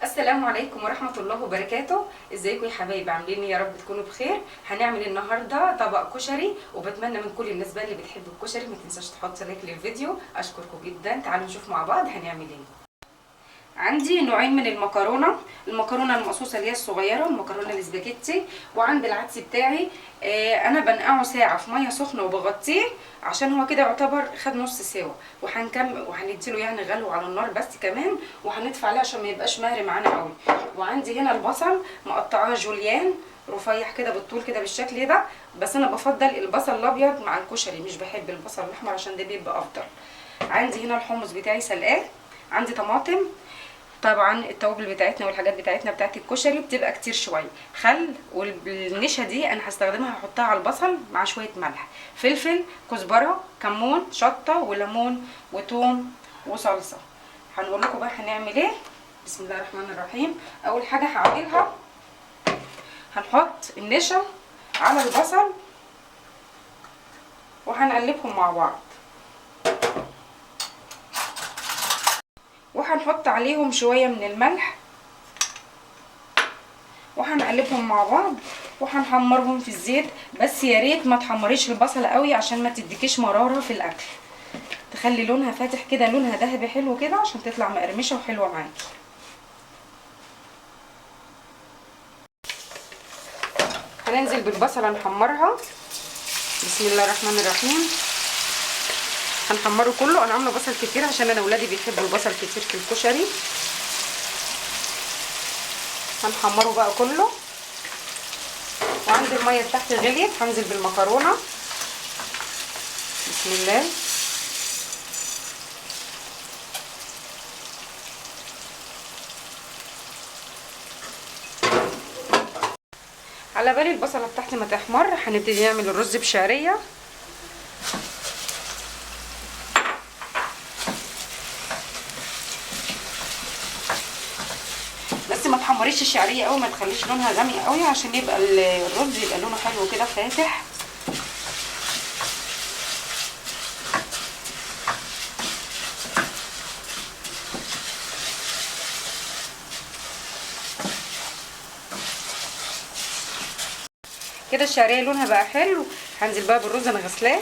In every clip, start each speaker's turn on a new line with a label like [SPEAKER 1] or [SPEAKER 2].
[SPEAKER 1] السلام عليكم ورحمة الله وبركاته. ازيكم يا حبايب، عاملين ايه؟ يا رب تكونوا بخير. هنعمل النهارده طبق كشري، وبتمنى من كل الناس بقى اللي بتحب الكشري ما تنساش تحط like للفيديو. اشكركم جدا. تعالوا نشوف مع بعض هنعمل ايه. عندي نوعين من المكرونه، المكرونه المقصوصه اللي هي الصغيرة والمكرونه الاسباجيتي، وعندي العدس بتاعي انا بنقعه ساعة في مية سخنة وبغطيه عشان هو كده يعتبر خد نص سوا، وهنكمل وهنديله يعني غلو على النار بس كمان، وهندفع عليه عشان ما يبقاش مهري معانا قوي. وعندي هنا البصل مقطعاه جوليان رفيع كده بالطول كده بالشكل ده، بس انا بفضل البصل الابيض مع الكشري، مش بحب البصل الاحمر عشان ده بيبقى افضل. عندي هنا الحمص بتاعي سلقاه، عندي طماطم، طبعا التوابل بتاعتنا والحاجات بتاعتنا بتاعت الكشري بتبقى كتير شوية، خل، والنشا دي انا هستخدمها هحطها على البصل مع شوية ملح، فلفل، كزبره، كمون، شطه، وليمون، وتوم، وصلصه. هنقول لكم بقى هنعمل ايه. بسم الله الرحمن الرحيم. اول حاجة هعملها هنحط النشا على البصل وهنقلبهم مع بعض، وهنحط عليهم شوية من الملح وهنقلبهم مع بعض وهنحمرهم في الزيت. بس يا ريت ما تحمريش البصل قوي عشان ما تديكيش مرارة في الاكل، تخلي لونها فاتح كده، لونها ذهبي حلو كده عشان تطلع مقرمشه وحلوه معاكي. هننزل بالبصله نحمرها. بسم الله الرحمن الرحيم. هنحمره كله. انا عامله بصل كتير عشان انا ولادي بيحبوا البصل كتير في الكشري. هنحمره بقى كله. وعندي المية بتاعتي غليت، هنزل بالمكرونه. بسم الله. على بالي البصله بتاعتي ما تحمر هنبتدي نعمل الرز بشعريه. بس ما تحمريش الشعرية قوي، ما تخليش لونها غامق قوي عشان يبقى الرز يبقى لونه حلو كده فاتح. كده الشعرية لونها بقى حلو. هنزل بقى بالرز، انا غسلاه.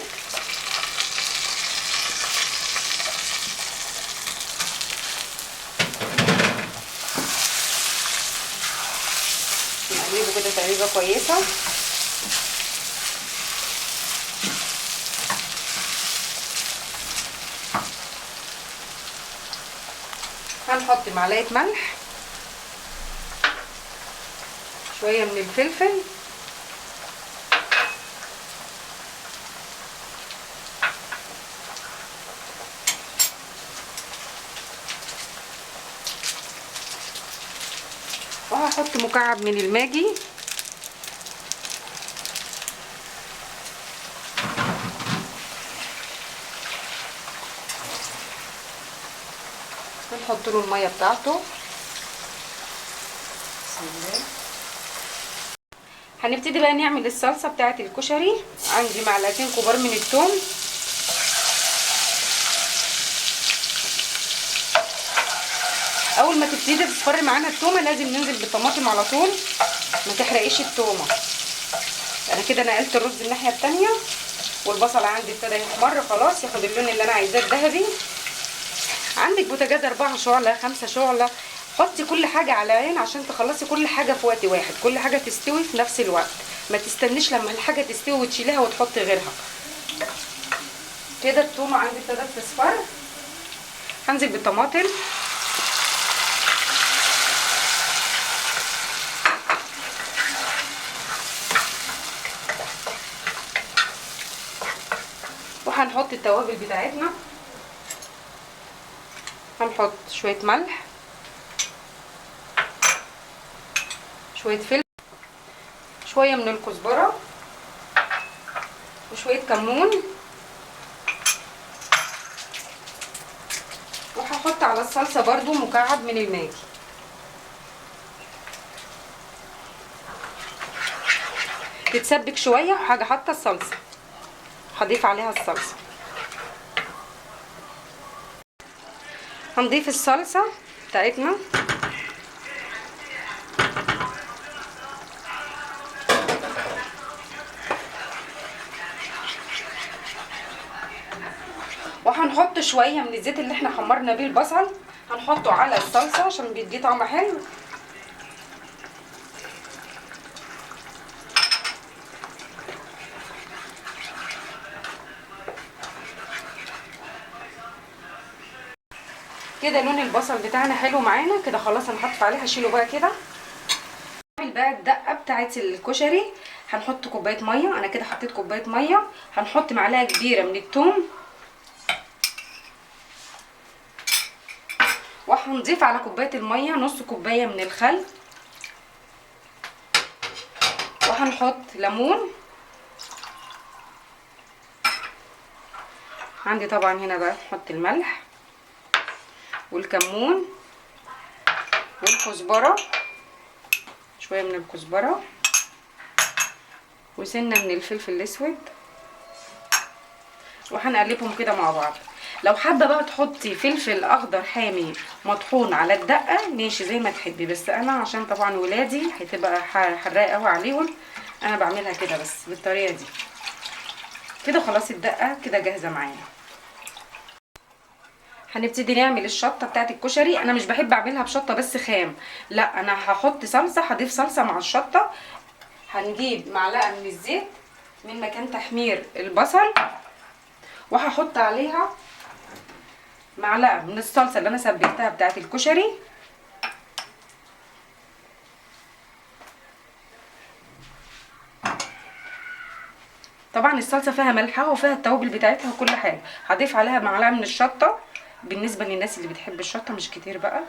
[SPEAKER 1] نقلبه كده تقليبه كويسة. هنحط معلقه ملح، شوية من الفلفل، وهحط مكعب من الماجي، هنحط له المية بتاعته. بسم الله. هنبتدي بقى نعمل الصلصه بتاعه الكشري. عندي معلقتين كبار من الثوم، اول ما تبتدي تصفر معانا التومه لازم ننزل بالطماطم على طول، ما تحرقيش التومه. انا كده نقلت الرز الناحية الثانية، والبصل عندي ابتدى يحمر خلاص، ياخد اللون اللي انا عايزاه الذهبي. عندك بوتاجاز 4 شعله 5 شعله، حطي كل حاجة على عين عشان تخلصي كل حاجة في وقت واحد، كل حاجة تستوي في نفس الوقت، ما تستنيش لما الحاجة تستوي وتشيلها وتحطي غيرها. كده التومه عندي ابتدت تصفر. هنزل بالطماطم، وهنحط التوابل بتاعتنا. هنحط شوية ملح، شوية فلفل، شوية من الكزبرة، وشوية كمون، وهحط على الصلصة برضو مكعب من الماجي. تتسبك شوية وهاجي حاطة الصلصة، هضيف عليها الصلصة. هنضيف الصلصة بتاعتنا. وهنحط شوية من الزيت اللي احنا حمرنا بيه البصل، هنحطه على الصلصه عشان بيديه طعم حلو. كده لون البصل بتاعنا حلو معانا كده، خلاص انا هحط عليه، هشيله بقى كده. نعمل بقى الدقة بتاعه الكشري. هنحط كوباية مية، انا كده حطيت كوباية مية. هنحط معلقه كبيرة من الثوم، وهنضيف على كوباية المية نص كوباية من الخل، وهنحط ليمون. عندي طبعا هنا بقى نحط الملح والكمون والكزبره، شوية من الكزبره، وسنة من الفلفل الاسود، وهنقلبهم كده مع بعض. لو حابة بقى تحطي فلفل اخضر حامي مطحون على الدقة ماشي زي ما تحبي، بس انا عشان طبعا ولادي هتبقى حراقه قوي عليهم، انا بعملها كده بس بالطريقة دي كده. خلاص الدقة كده جاهزة معانا. هنبتدي نعمل الشطه بتاعت الكشري. انا مش بحب اعملها بشطه بس خام، لا انا هحط صلصه، هضيف صلصه مع الشطه. هنجيب معلقه من الزيت من مكان تحمير البصل، وهحط عليها معلقه من الصلصه اللي انا سبكتها بتاعت الكشري. طبعا الصلصه فيها ملحها وفيها التوابل بتاعتها وكل حاجة. هضيف عليها معلقه من الشطه بالنسبة للناس اللي بتحب الشطه، مش كتير بقى.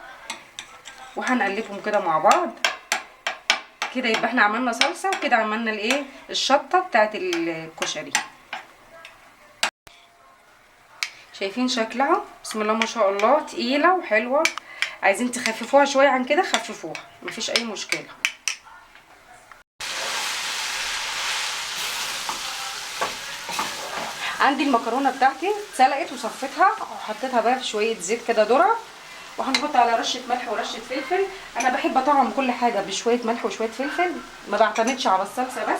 [SPEAKER 1] وهنقلبهم كده مع بعض كده، يبقى احنا عملنا صلصه وكده عملنا الايه الشطه بتاعت الكشري. شايفين شكلها؟ بسم الله ما شاء الله، تقيلة وحلوه. عايزين تخففوها شوية عن كده خففوها، مفيش اي مشكلة. عندي المكرونه بتاعتي اتسلقت وصفيتها وحطيتها بقى في شوية زيت كده ذره، وهنحط على رشه ملح ورشه فلفل. انا بحب اطعم كل حاجة بشوية ملح وشوية فلفل، ما بعتمدش على الصلصه بس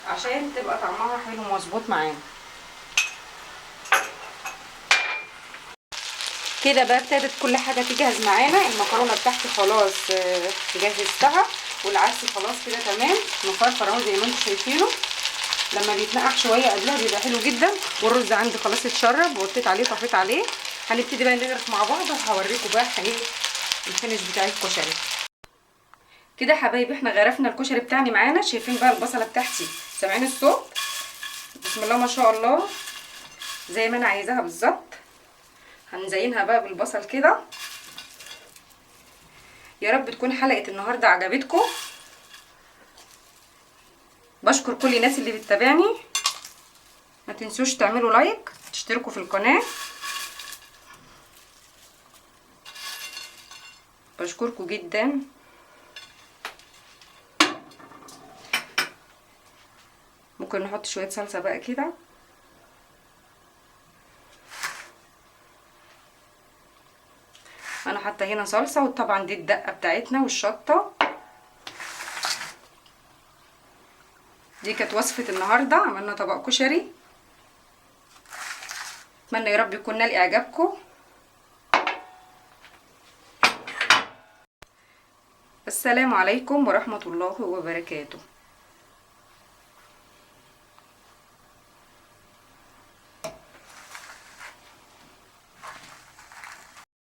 [SPEAKER 1] عشان تبقى طعمها حلو مظبوط معانا. كده بقى ابتدت كل حاجة تجهز معانا. المكرونه بتاعتي خلاص جهزتها، والعدس خلاص كده تمام مفرفر اهو زي ما انتم شايفينه. لما بيتنقع شوية قبلها بيبقى حلو جدا. والرز عندي خلاص اتشرب وطيت عليه طفيت عليه. هنبتدي بقى نغرف مع بعض، وهوريكم بقى ايه الفينش بتاع الكشري. كده حبايبي احنا غرفنا الكشري بتاعنا معانا. شايفين بقى البصله بتاعتي، سامعين الصوت؟ بسم الله ما شاء الله، زي ما انا عايزاها بالظبط. هنزينها بقى بالبصل كده. يا رب تكون حلقة النهارده عجبتكم. بشكر كل الناس اللي بتتابعني. ما تنسوش تعملوا لايك، تشتركوا في القناة. بشكركم جدا. ممكن نحط شوية صلصة بقى كده. انا حاطه هنا صلصة، وطبعا دي الدقة بتاعتنا والشطة. دي كانت وصفة النهاردة، عملنا طبق كشري. اتمنى يا رب يكون نال اعجابكم. السلام عليكم ورحمة الله وبركاته.